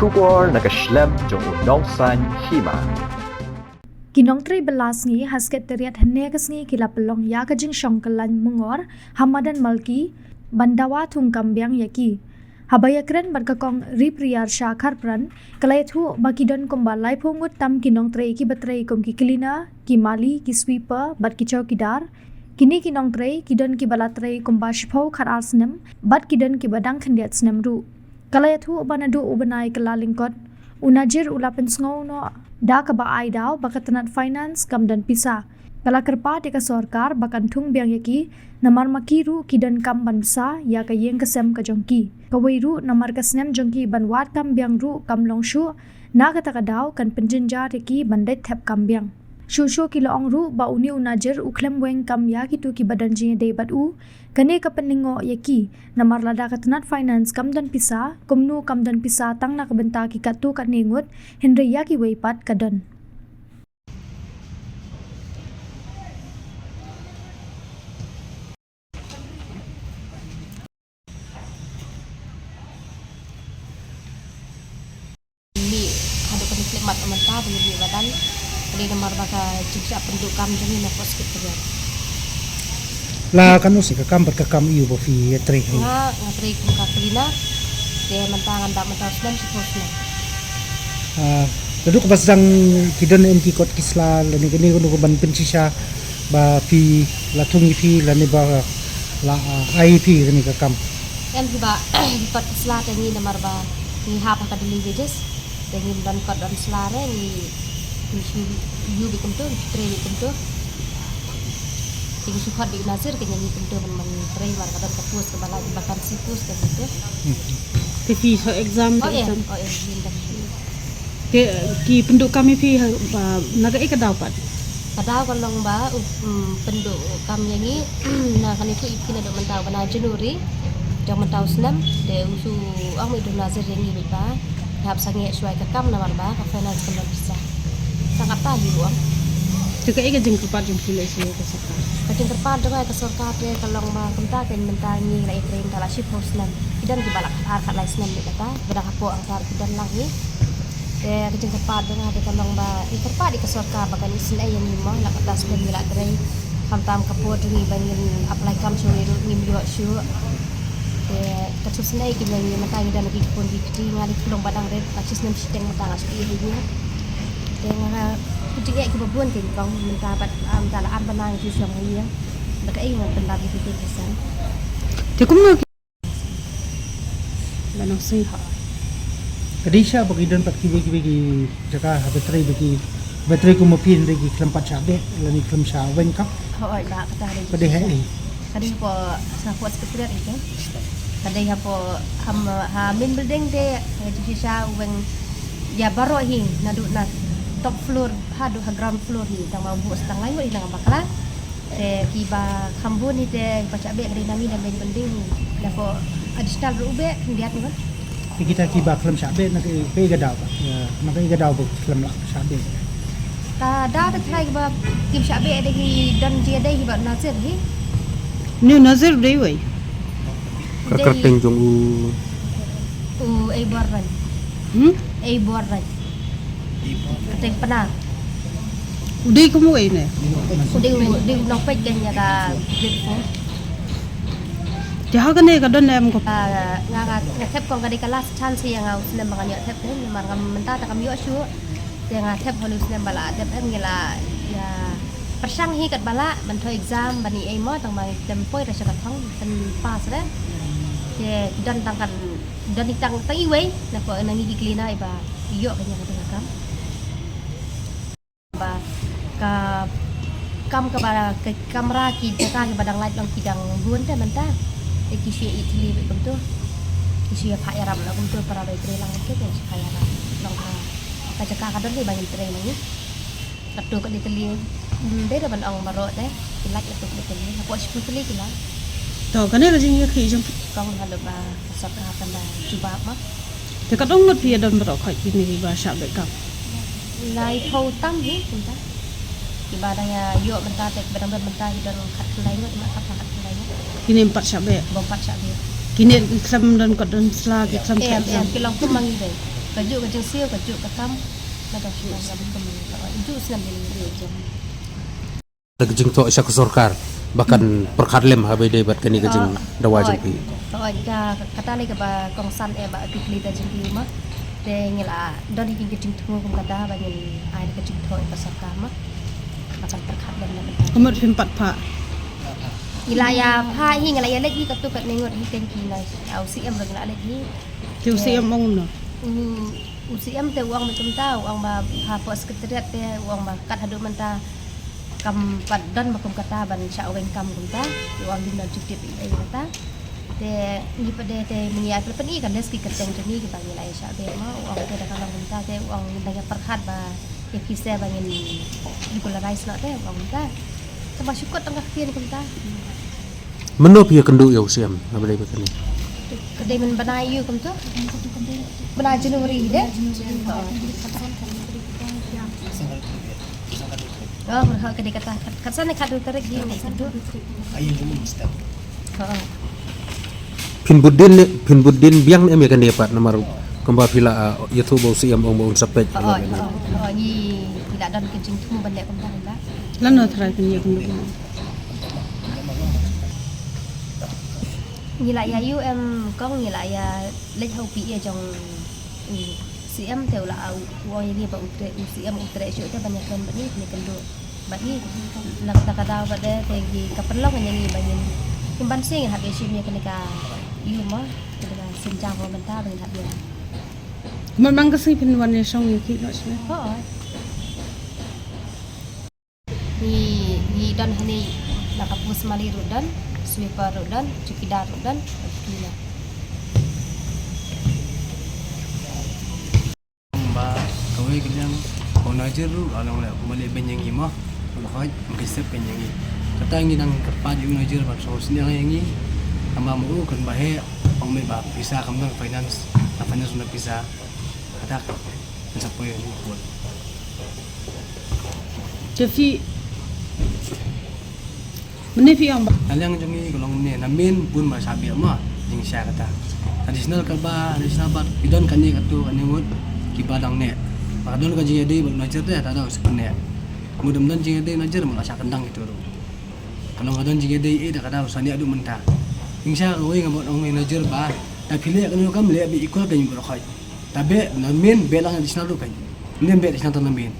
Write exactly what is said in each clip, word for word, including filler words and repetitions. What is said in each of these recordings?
Khubor na ka shlem jong u Nongsaiñ Hima. Ki nongtrei bylla sngi ha Secretariat hynne ka sngi ki la pynlong ïa ka jingshong kyllain myngor ha madan Malki ban dawa thung kam biang ïa ki. Haba ïakren bad ka Kong Ripriar Shah Kharpran, ka la ïathuh ba ki don kumba laiphew ngut tam ki nongtrei kiba trei kum ki cleaner, ki mali, ki sweeper bad ki chowkidar. Kine ki nongtrei ki don kiba la trei kumba shiphew khatar snem bad ki don kiba dang khyndiat snem ruh. Ka la ïathuh ba naduh u bnai Kyllalyngkot, u Najir u la pynsngew noh da kaba ai daw ba ka tnat finance kam don pisa. Ka la kyrpad ïa ka sorkar ba kan thung biang ïa ki, namar ma ki ruh ki don kam ban bsa ïa ka ïing ka sem ka jong ki. Kawei ruh, namar ka snem jong ki ban wad kam biang ruh kam long shuh, na kata ka daw kan pynjynjar ïa ki ban dei thep kam biang. Shuh shuh ki la ong ruh ba une u Najir u khlem weng kam ïa kito kiba don jingïadei bad u. Kane ka pynlyngngoh ïa ki, namar lada ka tnat finance kam don pisa, kumno kam don pisa tang na ka bynta ki katto katne ngut, hynrei ïa kiwei pat ka don. Mih haduh kane khyllipmat mynta ba ngin mih madan. Ka dei namar ba ka jingshah pynduh kam jong ngi na pos kit pynjah. La katno sien ka kam bad ka kam aïu ba phi ïatrei hi? Nga, nga trei kum ka cleaner. Te mynta ngan dap mynta u snem shiphew snem. Ah, naduh kaba sdang ki don em ki kot ki sla lane kane kano ka ban pynshisha ba phi la thung ïa phi lane ba la, ah, ai phi kane ka kam? Em phi ba ki kot ki sla te ngi namar ba ngi hap ha ka daily wages. Te ngim don kot don sla re ngi, ngi shu ïuh beit kumto, ngi shu trei beit kumto. Te ngi shu khot beit u Nazir, te ngi kumto ban, ban trei namar ka don ka post kaba la, vacancy post ka kumto. Te phi thoh exam, oh, thoh em, exam? Oh, em, ngim don. Te ki pynduh kam ïa phi ha, ba, na kaei ka daw pat? Ka daw ka long ba u, mm, pynduh kam ïa ngi, na kane khuid ïa phi naduh mynta u bnai January jong mynta u snem, te u shu ong beit u Nazir ïa ngi beit ba hap sangeh shuwa ïa ka kam namar ba ka finance kam don pisa. Tang kata hi u ong. Te kaei ka jingkyrpad jong phi lehse ïa ka sorkar? Ka jingkyrpad jong nga ïa ka sorkar te ka long ba kumta kein mynta ngi la ïatrei mynta la shiphew snem. Ki don kiba la khatar khatlai snem beit kata, ba dang hapoh ang tar ki don lang hi. Te ka jingkyrpad jong nga te ka long ba ngi kyrpad ïa ka sorkar ba kan isynei ïa ngi mo, la katta snem ngi la trei. Khamtam ka por jong ngi ba ngin apply kam shuh ruh ngim ïoh shuh. Te ka shu snei ki nang ngi mynta ngi don ki khun ki kti, nga dei ka long ba dang rit, ka shu snem shiteng mynta nga shu ïoh ïa ngi. Te nga ka jingeh kiba bun kein kong mynta bad, ah, mynta la ar bnai ngi shu shong ïa ngi. Ba kaei ngan pyndap ïa ki te ki san. Te kumno ki Ba nang sngewthuh. Ka dei sha ba ki don pat kiwei kiwei ki jaka ha ba trei ba ki, ba trei kum ma phi hynrei ki khlem pat shah beh lane khlem shah weng kam. Hooid ba kata dei. Ka dei ha ei? Ka dei hapoh sha hapoh secretariat hi te. Ka dei hapoh ha, ha main building te ka dei shisha weng ïa baroh hi naduh na top floor haduh ha ground floor hi tang ba buh sa tang lai ngut hi nang bakla. Te kiba kham bun hi te kiba shah beh ka dei na ngi na main building hi. Napoh additional ruh beh khyndiat ngut. Te kita kiba khlem shah beh na kaei, kaei ka daw ba, ïa, na kaei ka daw ba khlem lah shah beh? Ka daw te tharai kiba kim shah beh dei hi don jingïadei hi bad Nazir hi. Ni Nazir dei wei. Ka kyrteng jong u. U Eiborran. Hmm? Eiborran. Kyrteng Pnar. U dei kum uei ne? U dei u, u dei u nongpeit kein ïa ka grade four. Te ha kane ka don em ko? Ah, nga, nga, nga thep kong ka dei ka last chance ïa nga u snem ba ngan ïoh thep ne, namar nga mynta te kam ïoh shuh. Te nga thep hynriew snem ba la thep em ngi la ïa pyrshang hi katba lah ban thoh exam ban ïa ei mo tang ba ngi khlem poi ra sha ka thong khlem pass re. Te don tang kan don tang tang iwei na ko na ngi ki cleaner iba ïoh ka ïa ka kam. Ba ka kam kaba ka kamra ki jaka kiba dang lait long ki dang bun te mynta. Te ki shu ïa i thli beit kumto. Ki shu ïa phah ïarap la kumto para bai trei lang kumto te shu phah ïarap long ka. Ka jaka ka don hi ba ngin trei ma ngi. Katto katne tylli. Hmm, dei da ban ong baroh te. Ki lait katto katne tylli. Hapoh shiphew tylli ki lait. To kane ka jingïakhih jong phi. Kong haduh ba ka sorkar kan da jubab ma. Te katno ngut phi ïa don baroh khoit kine kiba shah beh kam? Laiphew tam hi kumta. Kiba dang ïa ïoh mynta te kiba dang don mynta ki don khatkhyndai ngut, ma khat khatkhyndai ngut. Kine ym pat shah beh. Bym pat shah beh. Kine ki khlem don kot don sla ki khlem. Em, em, ki long kum ma ngi dei. Ka juh ka jingsiew, ka juh ka kam. Ka dang shu kam kam. Ka juh snem ni ni jong. Ka jingthoh sha ka sorkar ba kan pyrkhat lem ha ba ïadei bad kane ka jingdawa jong phi. Hooid, ka kata lei kaba kongsan eh ba phi kylli da jong phi ma. Te ngi la don hi ka jingthmu kum kata ba ngin ai ka jingthoh ïa ka sorkar ma. Ba kan pyrkhat lem na ka. Ka mut phim pat phah. Ngi la ïa phah hi, ngi la ïa leit hi katto katne ngut hi, kan ki na, ah, u C M ruh ngi la leit hi. Ki u C M ong kumno? U, u C M te u ong kumta, u ong ba hapoh secretariat te u ong ba kat haduh mynta kam pat don ba kum kata ban shah weng kam kumta. U ong ym don jingtip ei ei kata. Te ngi pat de te ngi ïa pynpyni ka list ki kyrteng jong ngi kiba ngi la ïa shah beh ma, u ong te da ka long kumta te u ong ngin dang ïa pyrkhat ba ïa pisa ba ngin regularize noh te u ong kumta. Te ba shu kot tang ka ktien kumta. Mano phi ïakynduh ïa u C M ha ba dei ba kane? Ka dei mynbna ïa u kumto. Bna January de. Oh, ka dei kata khatsan ne khatdui tarik ïa u ïakynduh. Oh. Phin bud dien ne, phin bud dien biang ne em ïa kane pat namar kumba phi la, ah, ïathuh ba u C M ong ba un sa peit. Oh, oh, oh, ngi, ngi la don ka jingthmu ban leh kumta. Lano tharai phin ïakynduh? Ngi la ïa ïoh em kong, ngi la ïa leit ha u P A jong u C M te u la, u ong ïa ngi ba u treh, u C M u treh shuh te ban ïakren bad ngi, ngi kynduh bad ngi. Na kata ka daw bad te ngi ka pynlong ïa ngi ba ngin, ngin ban shu ngin hap ïa shim ïa kane ka ïoh mo, kane ka sienjam mo mynta ba ngin hap ïa. Mon mang ka sngi phin wan ïa shong ïa ki noh shane. Hooid. Ngi, ngi don hangne, la ka post mali ruh don, sweeper ruh don, chowkidar ruh don, cleaner. Ba kawei ka liang, ka u Najir ruh ka long leh kumba leh beiñ ïa ngi mo. Hooid, ym ka sep beiñ ïa ngi. Kata ngi dang kyrpad ïa u Najir ban sngewsynei ïa ngi. Tangba ma u kan ba heh, ong mei ba pisa kam don, finance, ka finance na pisa. Kata kan sa poi ïa ngi. Te phi, mynne phi ong ba. Na liang jong ngi ka long mynne, na mynne bun ba sha beh ma, jingshisha kata. Additional kaba, additional ba, ki don kane katto kane ngut, kiba dang neh. Ba ka don ka jingïadei bad u Najir te, ta da u sa pyneh. Mut ym don jingïadei u Najir, mut la shah kyndang kito ruh. Ka long ka don jingïadei eh da ka da u sa neh haduh mynta. Jingshisha kawei nga bad ong ïa u Najir ba, ta phi leh kano kam leh beit equal kane baroh khoit. Ta beh na mynne beh lang additional ruh kane. Mynne beh additional tang na mynne.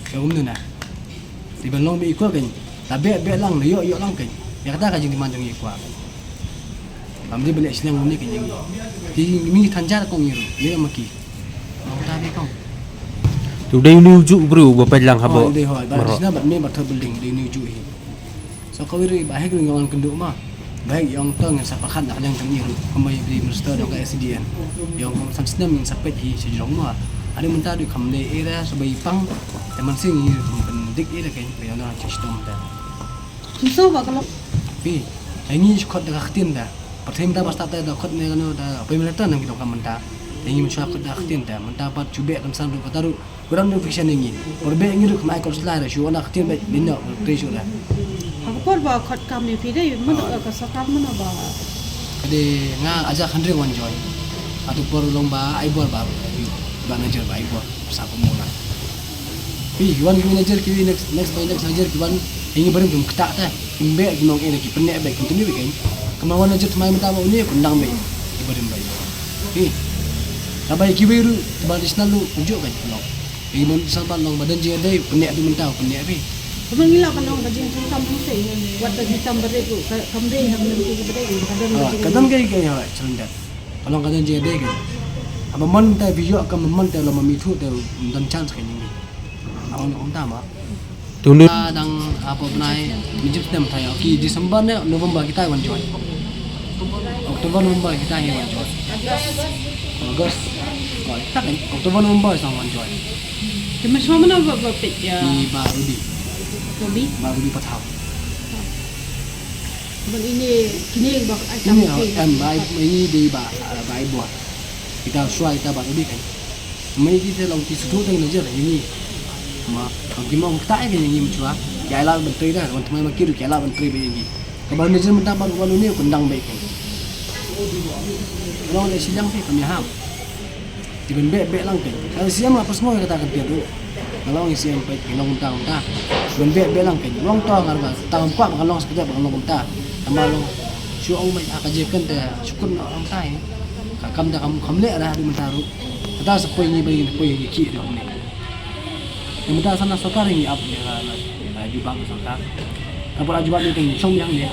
Ka kumno na. Te ban long beit equal kane. Ta beh beh lang, na ïoh ïoh lang kane. Ïa kata ka jingdemand jong ngi equal. Bym dei ban leh shiliang kumne kane ïa ngi. Te ngi than jar kong ngi ruh. Ïa ma ki. Long ta dei kong. Te u dei une u juh u briew ba peit lang haba. Hooid, dei hooid. Ba additional bad mynne ba third building dei une u juh hi. So kawei ruh ba heh ruh nga wan kynduh ma. Ba heh ïa ong to ngin sa pyrkhat na ka liang jong ngi ruh. Kumba ïa u Prime Minister da ka S C D N. Ïa ong kum san snem ngin sa peit hi sha jrong ma. Haduh mynta ruh kam leh ei ei sa ba i pang. Te mynsiem ngi ruh kum pyndik ei ei kane ba ïa ong da shitom te. Ym sngewbha ka long. Phi, ïa ngi shu khot da ka ktien da. Pyrthei mynta ba stad te da khot ne kano da Prime Minister nang ki donkam mynta. Ïa ngi mynshuwa khot da ka ktien da. Mynta pat shu beh kynsan ruh kata ruh. Ground fiction ïa ngi. Por beh ngi ruh khlem ai kor slai ruh shu wan da ka ktien bad lynñiuh trei shuh da. Ha ka por ba khot kam ne phi dei, mano ka sorkar mano ba. Ka dei nga Aja Khandring wan join. Hato por long ba Aibor ba, ba Najir ba Aibor. Sa pynmula. Phi, ki wan ki Najir ki next, next by next Najir ki wan. Ïa ngi barim kim ktah te. Kim beh kim ong ei da ki pyneh beh kim tynjuh beh kim. Kumba wan Najir thymmai mynta ba une kyndang beh. Ki barim beh. Phi. Kaba ïa kiwei ruh, kaba additional ruh, kumjuh ka jingpynlong. Ïa ki ban additional ban long ba don jingïadei, pyneh haduh mynta, pyneh beh. Kumba ngi lah ban ong ka jingthung tam hangtei. Wat ka jingtam ba rit ruh, ka, kam dei ha ka lynti kaba dei, ka don ka jingïadei. Ah, ka don ka ïa ka ïa, calendar. Ka long ka don jingïadei ka. Haba mon te phi ïoh ka mon te la ma mithuh te ym don chance ka ïa ngi. Haba ong kumta ma. Te une. Dang hapoh bnai, mynjip snem thaw ïa ki December ne November kita wan join. October November kita hi wan join. August. Oh, kita kan October November sa wan join. Te ma shuwa mano ba, ba peit ïa. Ni ba Ruby. Ruby? Ba Ruby Pathaw. Bad ine, kine ba ai. Ine, tam em, ba ai, ini dei ba, ba ai buat. Kita shuwa kita ba Ruby kan. Mei ki te long ki suthu tang Najir ini. Ma, long ki mong kita ai kan ini mchua. Ki ai la ban trei da, wan thymmai ma ki ruh ki ai la ban trei ba ini. Kaba Najir mynta ba wan ini kyndang beh kan. Long le shiliang te kam ïahap. Ki ban beh beh lang kein. Ka siem la pyrshang ïa kata ka tiar ruh. Ka long siem peit ki long kumta kumta. Ki ban beh beh lang kein. Long to ngar ba tang kwah ba ka long sa kata ba ka long kumta. Tama long shu ong mai aka je kan te shu kun long tai. Ka kam da kam kam leh dah di mynta ruh. Kata sa poi ngi ba ngi poi ngi ki ruh ni. Ïa mynta sa na sorkar ngi ap ïa ka la jubab sorkar. Ka pura jubab ni te ngi shong biang ni.